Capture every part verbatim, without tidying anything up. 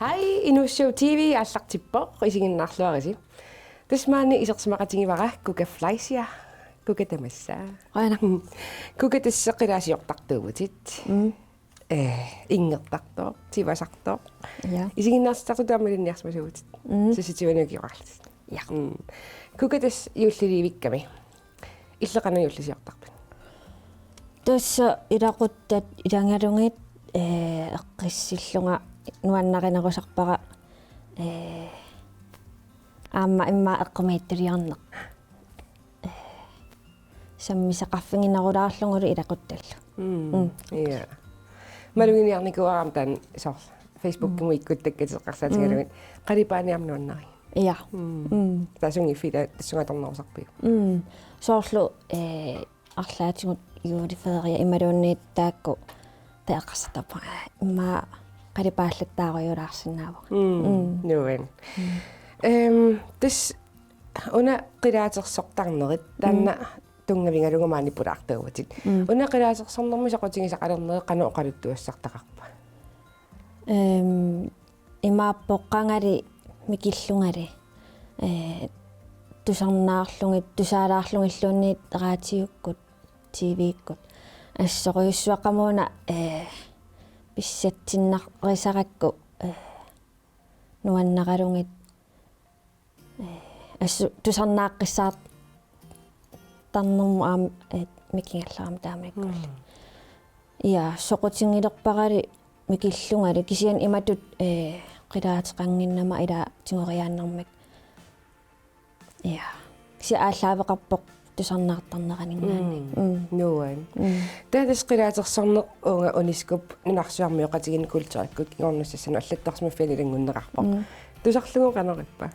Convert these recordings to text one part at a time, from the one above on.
Ai, Inuussooq T V aallartippoq, isiginnaarluarisi. Tassa maani isersimaqatigivara Kuka Fleischer. Kuka tamassa. Aana. Kuka tassa qilaasiortartuuvutit. Mm. Eh, inngertartoq, tivasartoq. Ja. Isiginnaartittartut aamma ilinniarsimasuuvutit. Mm. Sissitivanut ikiorarlutit. Ja. Mm. Kuka tassa juullilivikkami. Illit qanoq juullisiortarpit? Tassa ilaquttat ilagalugit, eh, eqqissillunga nuannarinerusarpara, eh, aamma immaqa eqqumiitsuliorneq. Eh, sammisaqarfiginerulaarlugulu ilaquttallu. Mm. Mm. Ja. Maluginiarnikuuara aamma taanna soorlu Facebookimut ikkuttakkatit eqqarsaatigalugit. Mm. Qalipaani aamma nuannari. Ja. Mm. Mm. Taava sungiuffii tassunga atornerusarpiuk? Mm. Soorlu, eh, arlaatigut juleferie imaluunniit taakku taava eqqarsartarpunga, eh, immaqa qalipaallattaarujoraarsinnaavunga. Mm. Mm. Nuann. Mm. Ehm, tassa una qilaatersortarnerit taanna, mm, tunngavigalugu maani pulaartuuvutit. Mm. Una qilaatersornermi soqutigisaqalernerit qanoq oqaluttuassartaqarpa? Ehm, imaappoq qangali mikillungali, eh, tusarnaarlugit, tusaalaarlugilluunniit raatiukkut, T V-kkut. Assorujussuaq qamuuna, eh, pissatsinnaarisarakku, eh, nuannaralugit, eh, assut tusarnaaqqissaartarnermut aamma, eh, mikigallarama taamaakkulli. Mm. Ja, soqutigilerparali mikillungali kisianni imatut, eh, qilaateqannginnama ila tigoriaannarmik. Ja. Kisianni aallaaveqarpoq tusarnaartarneraninngaanniit. Mm. Mm. Nuann. Mm. Taava tassa qilaatersorneq uunga UNESCO-p nunarsuarmioqatigiinni kulturikkut kingornussassanut allattorsimaffianut ilanngunneqarpoq. Mm. Tusarlugu qanoq ippa?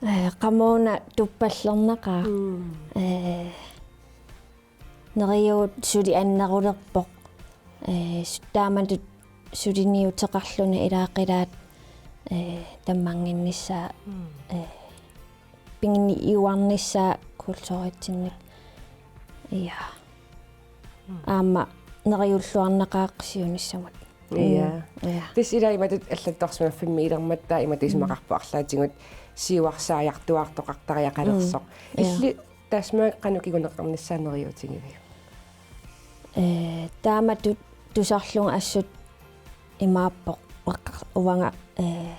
Eh, qamuuna tuppallernaqaaq. Mm. Eh, neriuut suli annerulerpoq. Eh, su-, taamatut suliniuteqarluni ilaa qilaat, eh, tammannginnissaa, mm, eh, piginiuarnissaa kulturitsinnik. Ja. Mm. Aamma neriulluarnaqaaq siunissamut. Ja. Mm, ja. Tassa ilaa imatut allattorsimaffimmik ilermat taava imatut, mm, isumaqarpoq arlaatigut siuarsaajartuaartoqartariaqalersoq. Mm. Ja. Illit tassa maani qanoq kinguneqarnissaa neriuutigiviuk? Eh, taamatut tusarlunga assut imaappoq eqqa-, uanga, eh,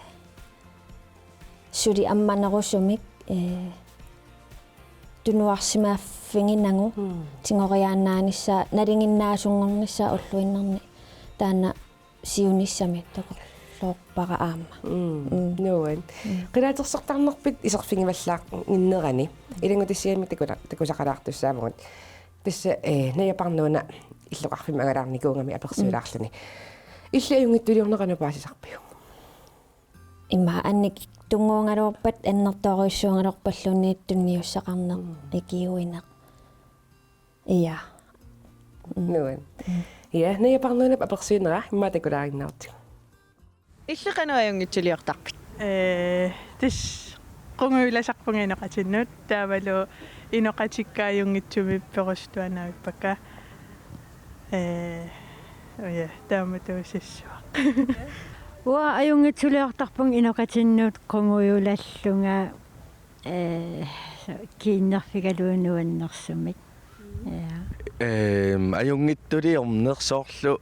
suli ammanerusumik, eh, tunuarsimaffiginagu, mm, tigoriaannaanissaa, nalinginnaasunngornissaa ulluinnarni taanna siunissami takorloorpara aamma. Mm. Mm. Nuann. Mm. Qilaatersortarnerpit iserfigivallaannginnerani ilanngutassiami takula-, takusaqalaartussaavugut. Tassa, eh, Najaparnuuna illoqarfimmi angalaarnikuugami apersuulaarluni. Mm. Illit ajunngitsuliorneq qanoq paasisarpiuk? Ima annik tunnguugaluarpat annertoorujussuugaluarpalluunniit tunniussaqarneq, mm, ikiuineq. Ja. Mm. Nuann. Mm. Ja, Najaparnuunap apersuinera immaqa takulaarinnartigu. Illit qanoq ajunngitsuliortarpit? Eh, tassa qungujulasarpunga inoqatinnut, taavalu inoqatikka ajunngitsumik perustuaannavippakka. Eh, ja, taamatuusassuaq. Uanga ajunngitsuliortarpunga inoqatinnut qungujulallunga, eh, kiinnerfigalugu nuannersumik. Ja. Ehm, ajunngitsuliorneq soorlu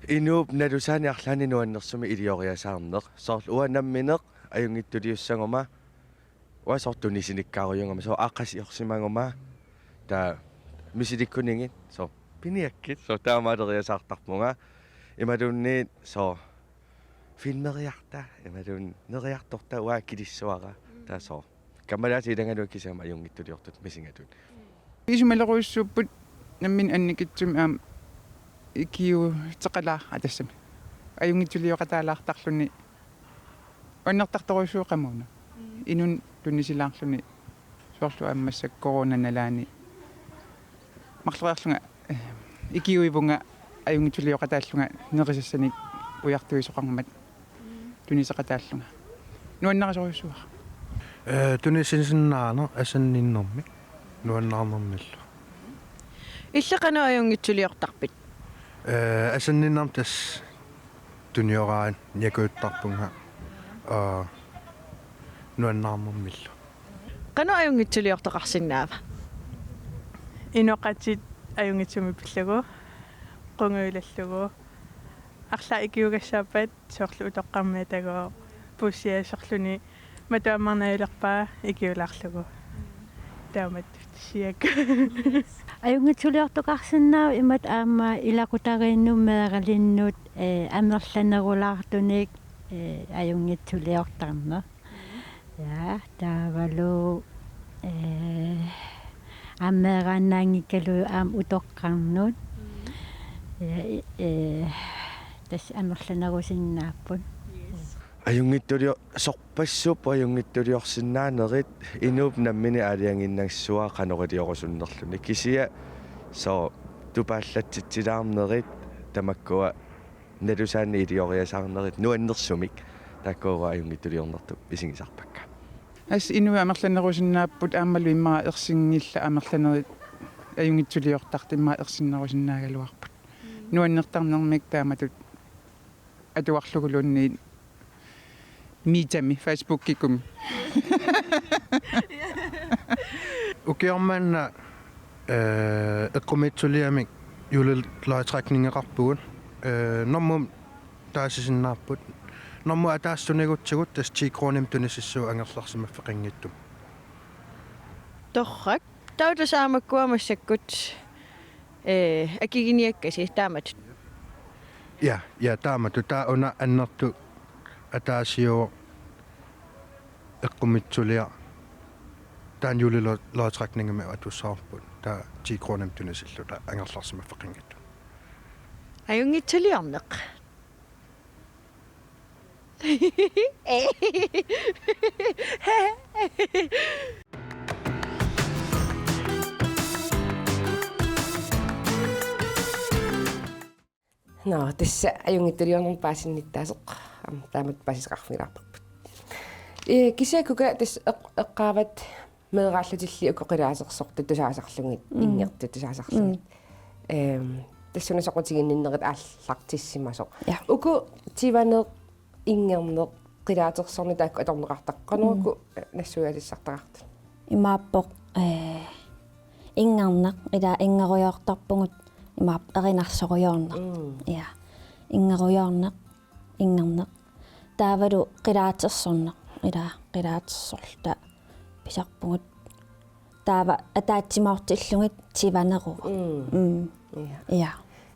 inuup nalusaani arlaanni nuannersumik ilioriasaarneq. Soorlu uanga nammineq ajunngitsuliussaguma, uanga soorlu tunisinikkaarujugama, soorlu aaqqasiorsimaguma, taava misilikkunigit, soorlu piniakkit, soorlu taamaaleriasaartarpunga, imaluunniit, soorlu filmeriarta, imaluunniit neriartorta uanga akilissavara, taava soorlu kammalaatiit ilagaluit kisianni ajunngitsuliortut misigatut. Isumalerujussuupput nammineq annikitsumik aamma ikiuuteqalaarlunga tassami. Ajunngitsuliorataalaartarluni annertartorujussuuvoq qamuuna. Inunnut tunisilaarluni soorlu aamma massakkut coronap nalaani marloriarlunga, eh, ikiuivunga ajunngitsulioqataallunga nerisassanik ujartuisoqarmat tuniseqataallunga. Nuannarisorujussuara. Eh, tunisinnaaneq asanninnermik nuannaarnermillu. Illit qanoq ajunngitsuliortarpit? Eh, asanninnermik tassa Tunioraan niakujuttarpunga, aa, nuannaarnermillu. Qanoq ajunngitsuliortoqarsinnaava? Inoqatit ajunngitsumik pillugu, qungujulallugu, arlaat ikiugassaappat soorlu utoqqarmiitagooq puussiasorluni matu ammarnajulerpaa ikiulaarlugu. Taamatut siak. Ajunngitsuliortoqarsinnaavoq imatut aamma ilaqutariinnut meeralinnut, ee, amerlanerulaartunik, ee, ajunngitsuliortarneq. Ja, taavalu, ee, aamma meeraannaanngikkaluit aamma utoqqarnut. Ja, ee, tassa amerlanerusinnaapput. Ajunngitsulio-, sorpassuupput ajunngitsuliorsinnaanerit, inuup nammineq aalajangiinnassuaa qanoq iliorusunnerluni. Kisianni soorlu tupaallatsitsilaarnerit tamakkua nalusaannik ilioriasaarnerit nuannersumik, taakkua ajunngitsuliornertut isigisarpakka. Assut inuit amerlanerusinnaapput aammalu immaqa ersinngillat amerlanerit ajunngitsuliortartut immaqa ersinnerusinnaagaluarput. Nuannertarnermik taamatut atuarluguluunniit mediami, Facebookikkumi. Ukioq manna, ee, eqqumiitsuliamik julelodtrækningeqarpugut. Ee, normumik taasisinnaapput. Normut ataaseq tunigutsigu tassa ti kronimik tunisissuugut angerlarsimaffeqanngitsumik. Torrak. Taava tassa aamma makkua massakkut, ee, akiginiakkasi taamatut. Ja, ja, taamatut. Taava una annertooq ataasiuvoq eqqumiitsuliaq. Taanna julelodtrækningimik atussavarput. Taava ti kronimik tunisilluta angerlarsimaffeqanngitsumik. Ajunngitsuliorneq. Nå, tassa ajunngitsuliornermut paasinnittaasoq. Aamma taamatut paasisaqarfigilaarparput. Ee, kisianni Kuka tassa eq-, eqqaavat meeraallutilli uku qilaatersortut tusaasarlugit, mm, inngertut tusaasarlugit. Mm. Ehm, tassuuna soqutiginninnerit aallartissimasoq. Ja. Uku tivaneq, inngerneq, qilaatersorneq taakku atorneqartarput. Qanoq uku, mm, nassuiaatissartaqartut? Imaappoq, eh, inngerneq, ila inngerujoortarpugut imaappoq erinarsorujoorneq. Mm. Ja. Inngerujoorneq, inngerneq. Taavalu qilaatersorneq, ila qilaatersorluta pisarpugut. Taava ataatsimoortillugit tivaneruvoq. Mm. Mm. Ja. Ja.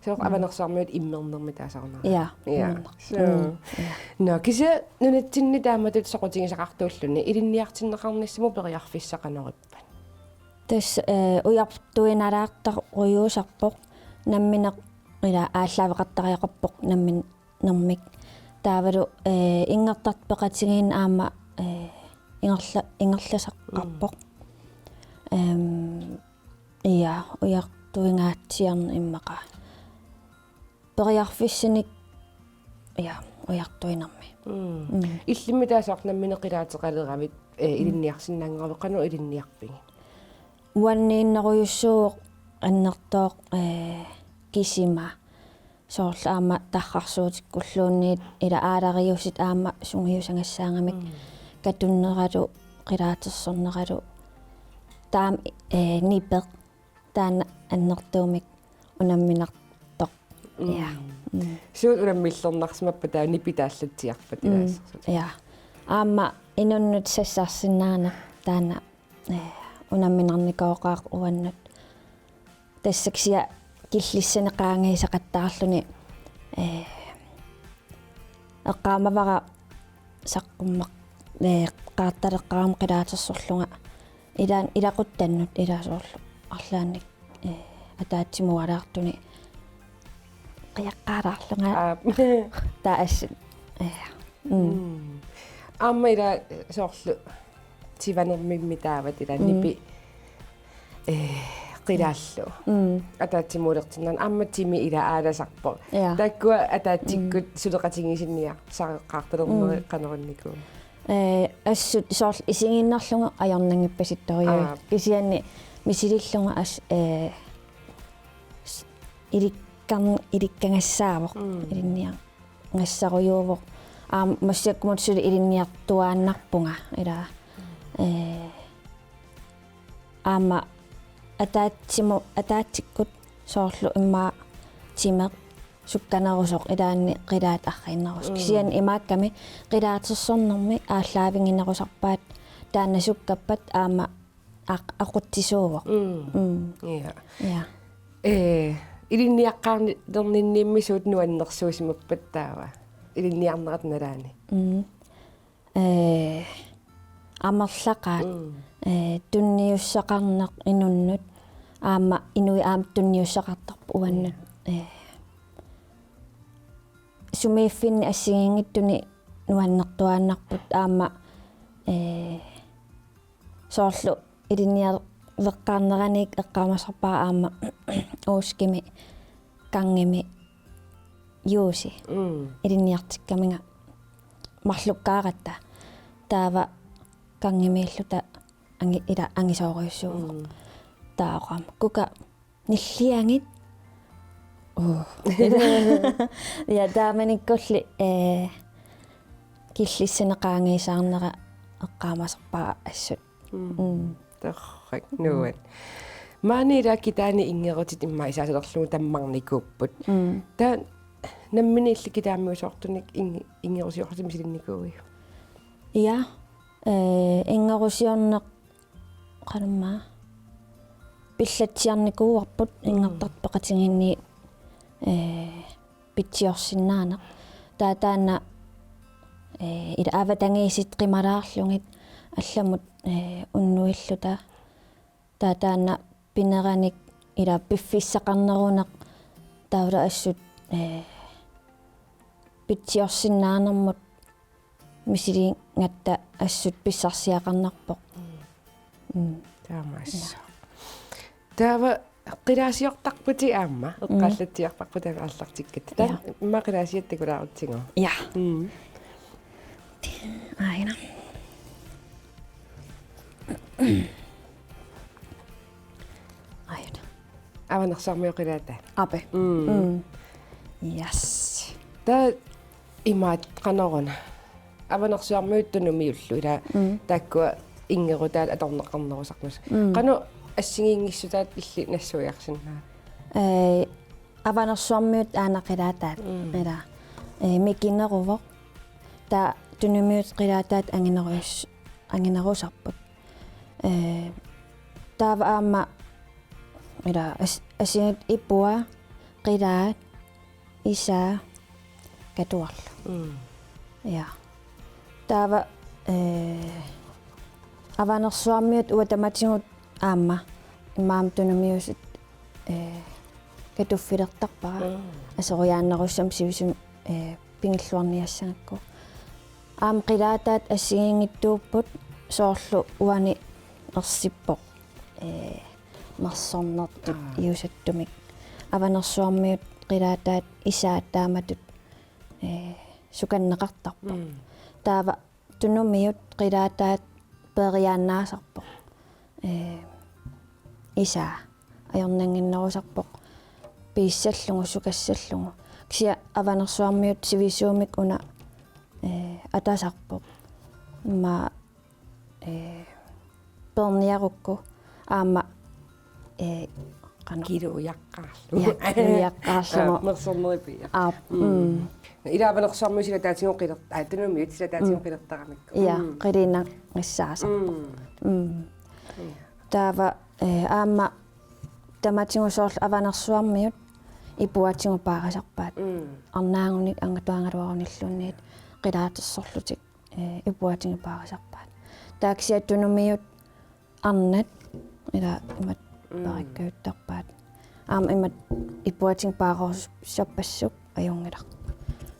Soorlu, mm, Avanersuarmiut immernermi taasarunarpoq. Ja, ja, immerneq. Soo. Mm, ja. Nå, kisianni nunatsinni taamatut soqutigisaqartuulluni ilinniartinneqarnissamut periarfissaq qanoq ippa? Tassa, eh, ujartuinnalaartarujuusarpoq, nammineq ila aallaaveqartariaqarpoq namminermik. Taavalu, eh, inngertartut peqatigiinneq aamma, eh, ingerla-, ingerlasaqarpoq. Mm. Ehm, ja, ujartuingaatsiarneq immaqa. Periarfissanik, ja, ujartuinermi. Mm. Mm. Illimmi taava soorlu nammineq qilaateqaleravit, eh, mm, ilinniarsinnaanngoravit, qanoq ilinniarpigit? Uanniinnerujussuuvoq annertooq, eh, kisima. Soorlu aamma tarrarsuutikkulluunniit ila aalariusit aamma sungiusagassaagamik, mm, katunneralu qilaatersorneralu. Taama, eh, nipeq. Taanna annertuumik unamminartoq. Mm. Ja. Mm. Suut unammillernarsimappat taava nipit taallatsiarpat, mm, ilaassasoq? Ja. Aamma inunnut sassarsinnaaneq taanna, eh, unamminarnikooqaaq uannut. Tassa kisianni killissanik qaangiisaqattaarluni, eh, eqqaamavara saqqummeq-, eh, qaartaleqqaarama qilaatersorlunga. Ila-, ilaquttannut ila soorlu arlaannik, eh, ataatsimuualaartuni qiaqqaalaarlunga. Aap. Taava assut, eh, mm. Mm. Aamma ila soorlu tivanermimmi taavat ila, mm, nipi, eh, qilaallugu. Mm. Ataatsimuulersinnaaneq aamma timi ila aalasarpoq. Ja. Taakkua ataatsikkut, mm, suleqatigisinniarsareqqaartalernerit, mm, qanoq innikuuat? Eh, assut soorlu isigiinnarlunga ajornanngippasittorujuit. Aap. Kisianni misilillunga as-, eh, s-, ilikkar-, ilikkagassaavoq, mm, ilinniar-, ilinniarneqarsinnaannginnassagaluarpoq. Aamma massakkut suli ilinniartuaannarpunga ila. Ee, aamma ataatsimu-, ataatsikkut soorlu immaqa timeq sukkanerusoq ilaanni qilaat arriinnerusoq. Mm. Kisianni imaakkami qilaatersornermi aallaaviginerusarpaat taanna sukkappat aamma aq-, aqutsisuuvoq. Mm. Mm. Ja. Ja. Ee, ilinniaqqaarni-, -nerninniimmi suut nuannersuusimappat taava? Ilinniarnerat nalaani. Mm. Ee, amerlaqaat, mm, ee, tunniussaqarneq inunnut, aamma inuit aamma tunniussaqartarput uannut. Mm. Ee, sumiiffinni assigiinngitsuni nuannertuaannarput aamma, ee, soorlu ilinnialeqqaarneraniit eqqaamasarpara aamma Uuskimi Kangimi Juusi. Mm. Ilinniartikkaminga marlukkaaratta. Taava Kangimiilluta angi-, ila angisoorujussuuvoq. Mm. Taava oqarmat: Kuka nilliagit? Uu. Ja taamanikkulli, ee, killissanik qaangiisaarnera eqqaamasarpara assut. Mm. Mm. Torrak, mm, nuann'. Maani ila kitaani inngerutit immaqa isaasalerlugu tammarnikuupput. Mm. Taava nammineq illit kitaamiusoortunik innge-, inngerusiorlutit misilinnikuuiuk? Ja, ee, inngerusiorneq qanormaa pillatsiarnikuuarput, mm, inngertartut peqatigiinni, ee, pitsiorsinnaaneq. Taava taanna, ee, ila avatangiisit qimalaarlugit allamut, ee, unnuilluta. Taava taanna pineranik ila piffissaqarneruneq taavalu assut, ee, pitsiorsinnaanermut misiligatta assut pissarsiaqarnarpoq. Mm. Mm. Taamaassooq. Ja. Taava qilaasiortarputit aamma, mm, eqqaallatsiarparput taava aallartikkatta. Taava, ja, immaqa qilaasiat takulaarutsigu. Ja. Mm. Aajuna. Aajuna. Avanersuarmiut qilaataat. Aap. Mm. Mm. Yes. Taava imaat qanoruna. Avanersuarmiut Tunumiullu ila, mm, taakkua inngerutaat atorneqarnerusarnut. Mm. Qanoq assigiinngissutaat illit nassuiarsinnaavat? Ee, Avanersuarmiut aana qilaataat. Mm. Ila, ee, mikineruvoq. Taava Tunumiut qilaataat anginerus-, anginerusarput. Ee, taava aamma ila as-, assigiinngitsut ipua, qilaat, isaa, Katuarlu. Mm. Ja. Taava, ee, Avanersuarmiut uanga tamatigut aamma immaqa Tunumiusut, ee, katuffilertarpara. Mm. Asoriaannerussamik sivisumik, ee, pigilluarniassagakku. Aamma qilaataat assigiinngitsuupput soorlu uani ersippoq, ee, mersornertut, aa, iusattumik. Avanersuarmiut qilaataat isaat taamatut, ee, sukanneqartarpoq. Mm. Taava Tunumiut qilaataat peeriaannaasarpoq. Ee, isaa ajornannginnerusarpoq piissallugu, sukassallugu. Kisianni Avanersuarmiut sivisuumik una, ee, atasarpoq. Immaqa, ee, peerniarukku aamma, ee, qanoq. Kiluiaqqaarlugu. Ja, kiluiaqqaarlugu. Aa, mersornerupiaq. Aap, mm, mm. Ila Avanersuarmiut silataatigut qiler-, aa, Tunumiut silataatigut, mm, qilertaramikku. Ja, mm, qilinagissaasoq. Mm. Mm. Ja. Taava, ee, aamma tamatigut soorlu Avanersuarmiut ipuatigut paarisarpaat. Mm. Arnaagunik angatuagaluarunilluunniit qilaatersorlutik, ee, ipuatigut paarisarpaat. Taava kisianni Tunumiut arnat ila imatut, mm, paarikkajuttarpaat. Aamma imatut ipuatigut paarerusuppassuit ajunngilaq.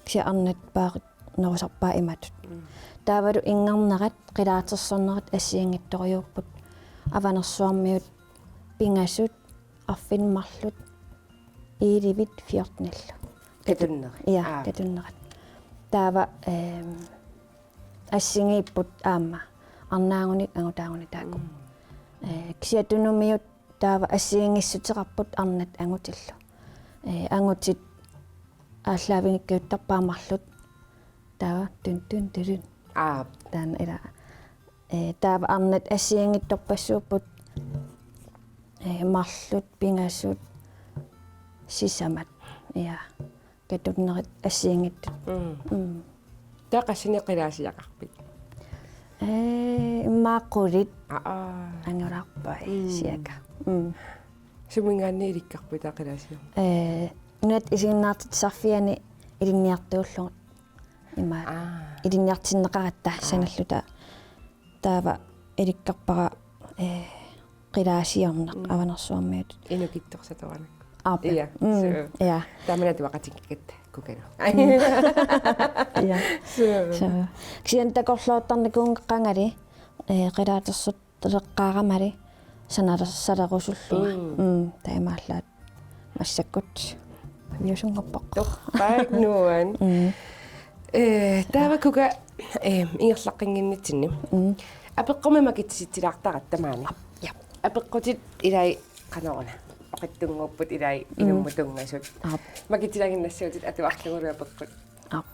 Kisianni arnat paarinerusarpaat imatut. Mm. Taavalu inngernerat, qilaatersornerat assigiinngitsorujuupput Avanersuarmiut pingasut arfineq-marluk elleve fjortenillu. Katunnerat. Ja, aa, katunnerat. Taava, ehm, assigiipput aamma arnaagunik angutaagunik taakku. Mm. Ee, kisianni Tunumiut taava assigiinngissuteqarput arnat angutillu. Ee, angutit aallaavigikkajuttarpara marluk. Taava tun tun turun. Aap. Taanna ila, eh, taava arnat assigiinngitsorpassuupput, eh, marluk, pingasut, sisamat. Ja. Katunnerit assigiinngitsut. Mm. Mm. Taava qassinik qilaasiaqarpit? Eh, immaqa qulit. Aa, aa. Angularpai, mm, cirka. Mm. Suminngaanniit ilikkarpit taava qilaasiorneq? Eh, Nunatta Isiginnaartitsisarfiani ilinniartuullunga. Ima, aa, ilinniartinneqaratta, aa, sanalluta. Taava ilikkarpara, eh, qilaasiorneq, mm, Avanersuarmiutut. Inukittorsatoranik. Aap. Ja, mm, suu. Ja. Taamani atuaqatigigatta kukalu. Mm. Ja. Suu. Suu. Kisianni takorloortarnikuunngeqqangali, eh, qilaatersortaleqqaaramali sanalersalerusullunga. Mm. Mm, taamaallaat massakkut. Aviusunngorpoq. Torrak nuan. Mm. Eh, taava kuka, eh, ingerlaqqinnginnitsinni. Mm. Apeqqummi makitsisitsilaartaratta maani. Ja. Apeqqutit ilai qanoruna. Oqitsunnguupput ilai, mm, inummut tunngasut. Aap. Makitsilaginnassaatit atuarlugulu apeqqut. Aap.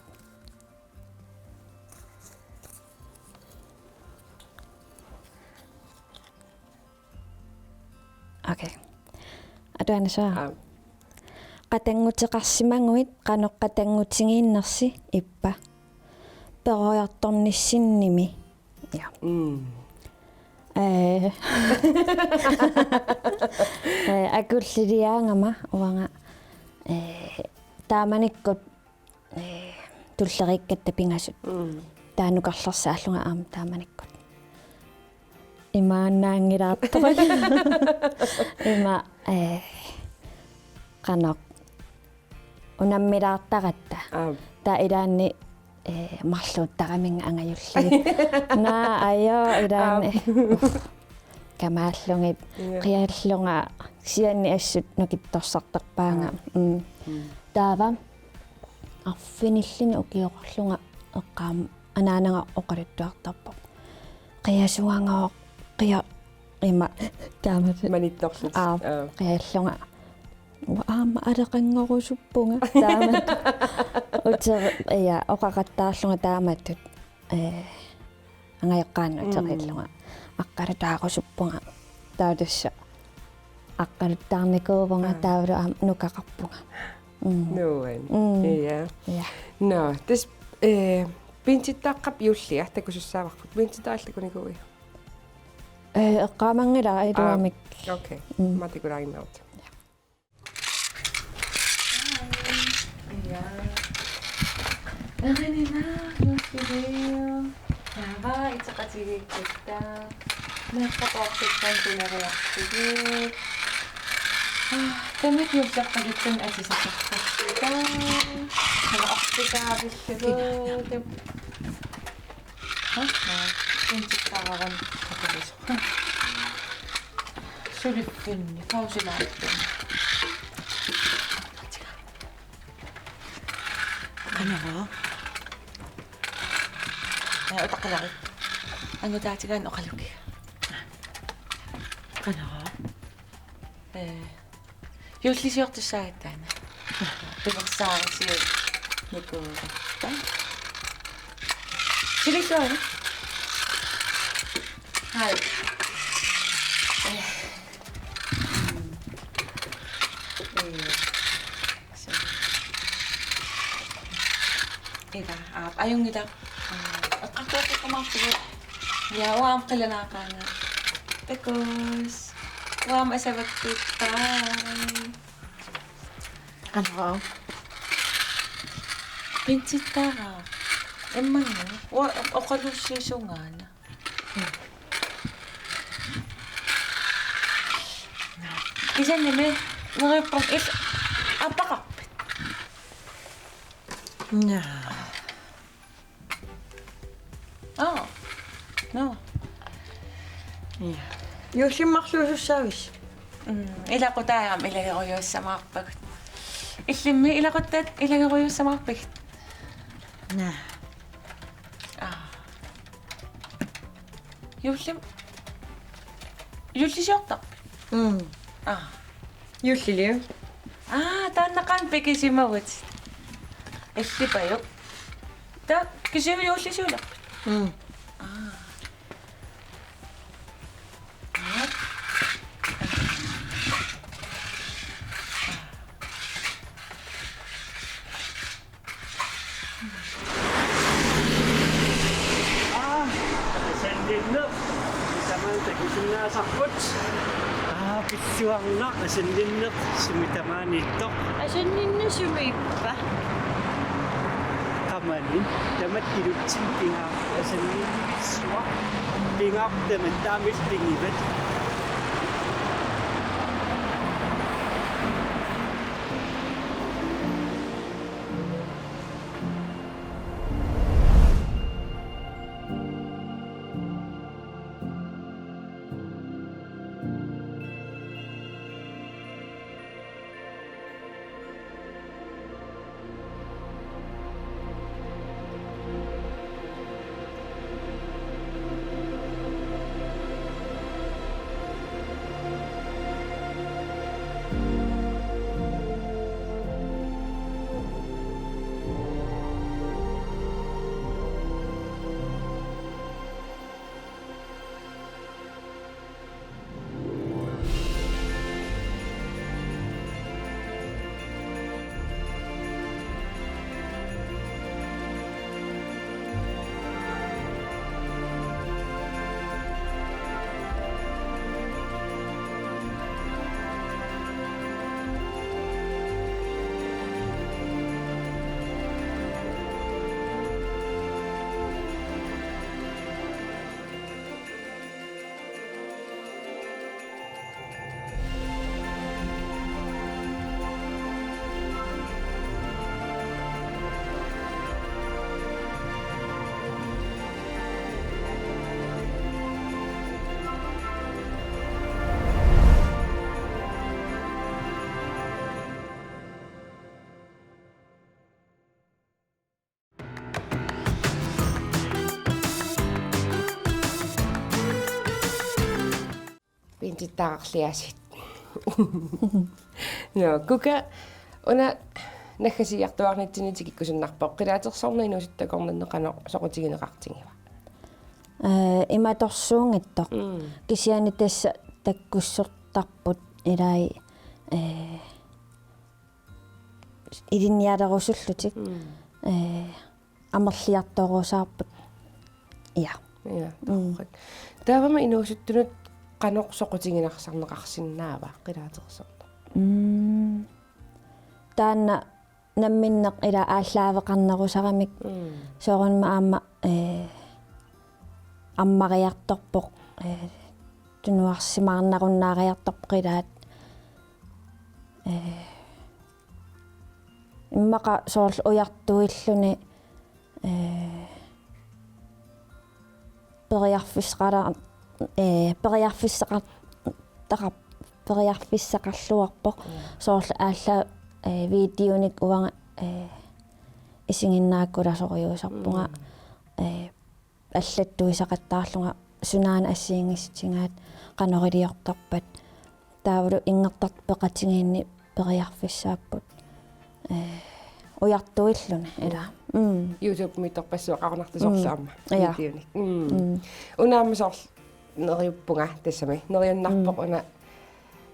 Okay. Atuarnissara. Aap. Qatannguteqarsimaguit, qanoq qatanngutigiinnersi ippa? Peroriartornissinnimi. Ja. Mm. Eh. Eh, akulliliaangama uanga, eh, taamanikkut, eh, tulleriikkatta pingasut. Mm. Taava nukarlersaallunga aamma taamanikkut. Imaannaanngilaartoq. Ima, eh, qanoq unammilaartaratta. Aap. Taava ilaanni, eh, marluuttaraminga angajulliit. Naa, ajoo, ilaanni. Aap. Kamaallugit, ja, qiallunga, kisianni assut nukittorsartarpaanga. Aap. Mm. Mm. Taava arfinilluni ukioqarlunga eqqaam-, anaanaga oqaluttuartarpoq. Qiasugagooq, qia-, ima, taamatut. Manittorlutit. Aap, aap, qiallunga. Uanga aamma aleqanngorusuppunga taamatut. Uteri-, ja, oqaqattaarlunga taamatut. Eh, angajoqqaanut, mm, uteriillunga. Aqqalutaarusuppunga. Taava tassa aqqaluttaarnikuuvunga, aap, taavalu aamma nukaqarpunga. Mm. Nuan. Mm. Ja. Ja. Nå, tassa, eh, pinsittaaqqap juullia takusussaavarput. Pinsittaaq takunikuuiuk? Eh, eqqaamanngilara iluamik. Aap, okay. Mm. Aamma takulaaginnarlugu. Ja. Ja. Erinina, nuussiviu. Taava iteqatigiikkutta. Meeqqat oortikkanik tuneriartigit. Tamakku juullerpaluttunik atisaqartarput. Taava oortikaavillugu. Aa, pinsittaararun qatarisoq. Suliffinni, pausilaarpunga. Qanara. Eh, utaqqilarit. Angutaatigaanni oqaluki. Qanara. Eh, juullisiortussaagatta taanna. Pilersaarisiuk nikuugatta. Sililluaruk. Hai. Eh. Mm. Eh. So. Ila, aap, ajunngilaq. Mm, eqqartuaqqikkumaarpugut. Ja, uanga aamma qilanaaqaanga. Takuss. Uanga aamma asavakkut. Bye. Qanoq? Pinsittaaraq. Immaqa. Uanga oqalussiisungaana. Kisiannimi neriuppunga, aappaqarpit? Naa. Aa. Nå. Ja. Juullimmi marluusussaavisi? Mm, ilaquttat aamma ilagerujuussamaarpagut. Illimmi ilaquttat ilagerujuussamaarpigit? Naa. Aa. Juullim-, juullisiortarpit? Mm. Aa. Juulliliu? Aa, taanna qanoq pikisimavutit? Allipajoq. Taava kisianni juullisiulerpit? Mm. Aa, asanninneq. Tamaani takusinnaasarput. Aa, pilluarnaq asanninneq sumi tamaaniittoq. Asanninneq sumiippa? Qamani, tamatta ilutsinni pingaartoq asanninneq pilluaq. Pingaartumik taamaalilluni pigivat. Pintittaarliasit. Joo, Kuka, una naggasiiartuaarnitsinni tikikkusunnarpoq, qilaatersorneq inuusuttuakornanni qanoq soqutigineqartigiva? Ee, imatorsuunngitsoq. Mm. Kisianni tassa takkussortarput ilai, ee, ilinnialerusullutik. Mm. Ee, amerliartorusaarput. Ja. Ja, mm, torrak. Taavami inuusuttunut qanoq soqutiginarsarneqarsinnaava qilaatersorneq? Mm. Taanna namminneq ilaa aallaaveqarnerusaramik. Mm. Soorunami aamma, ee, ammariartorpoq, ee, tunuarsimaarnarunnaariartorpoq ilaat, ee, immaqa soorlu ujartuilluni, ee, periarfissaqara-, ee, periarfissaqar-, taqap-, periarfissaqarluarpoq. Mm. Soorlu aalla, ee, videonik uanga, ee, isiginnaakkulasorujuusarpunga, mm, ee, allattuisaqattaarlunga sunaana assigiinngissutigaat qanoq iliortarpat. Taavalu inngertartut peqatigiinni periarfissaapput. Ee, ujartuilluni, ilaa. Mm. YouTube-miittorpassuaqarunartoq soorlu, mm, aamma. Ja. Videonik. Mm. Mm. Una aamma soorlu neriuppunga tassami. Neriunnarpoq, mm, una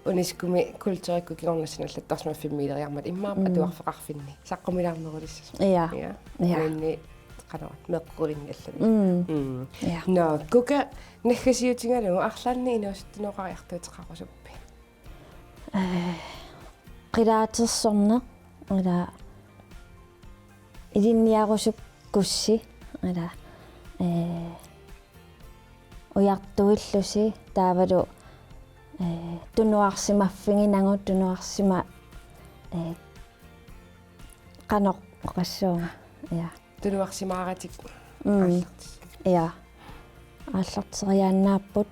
UNESCO-mi kulturikkut kingornassanut allattorsimaffimmileriarmat immaqa, mm, atuarfeqarfinni. Saqqummiilaarnerulissasoq. Ja. Ja. Ja. Imanni qanoq meeqqerivinni allamik. Mm. Mm. Ja. Nå, Kuka, naggasiutigalugu arlaannik inuusuttunoqariartuuteqarusuppit? Ee, qilaatersorneq, ilaa, ilinniarusukkussi, ilaa, ee, ujartuillusi, taavalu, ee, tunuarsimaffiginagu, tunuarsima-, ee, qanoq oqassuunga. Ja. Tunuarsimaaratik, mm, aallartis-. Ja. Aallarteriaannaapput.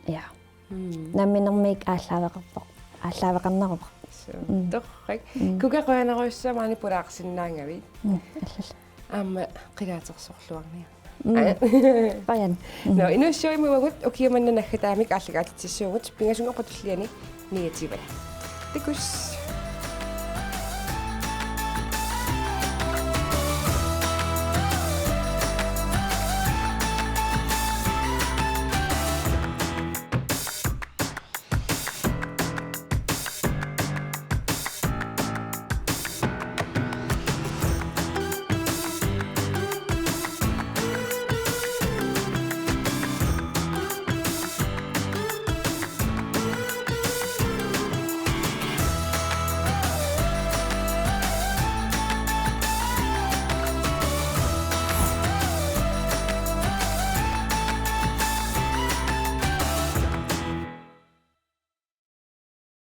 Ja. Mm. Namminermiit aallaaveqarpoq. Aallaaveqarneruvoq. Suu, mm, torrak. Mm. Kuka, qujanarujussuaq maani pulaarsinnaagavit. Mm, allallu. Aamma qilaatersorluarniarna. Mm. Aa. Qujan. Mm. Nå, inuussivimmi uagut ukioq manna naggataamik aallakaatitsissuugut, pingasunngorpat tulliani niativaat. Takuss.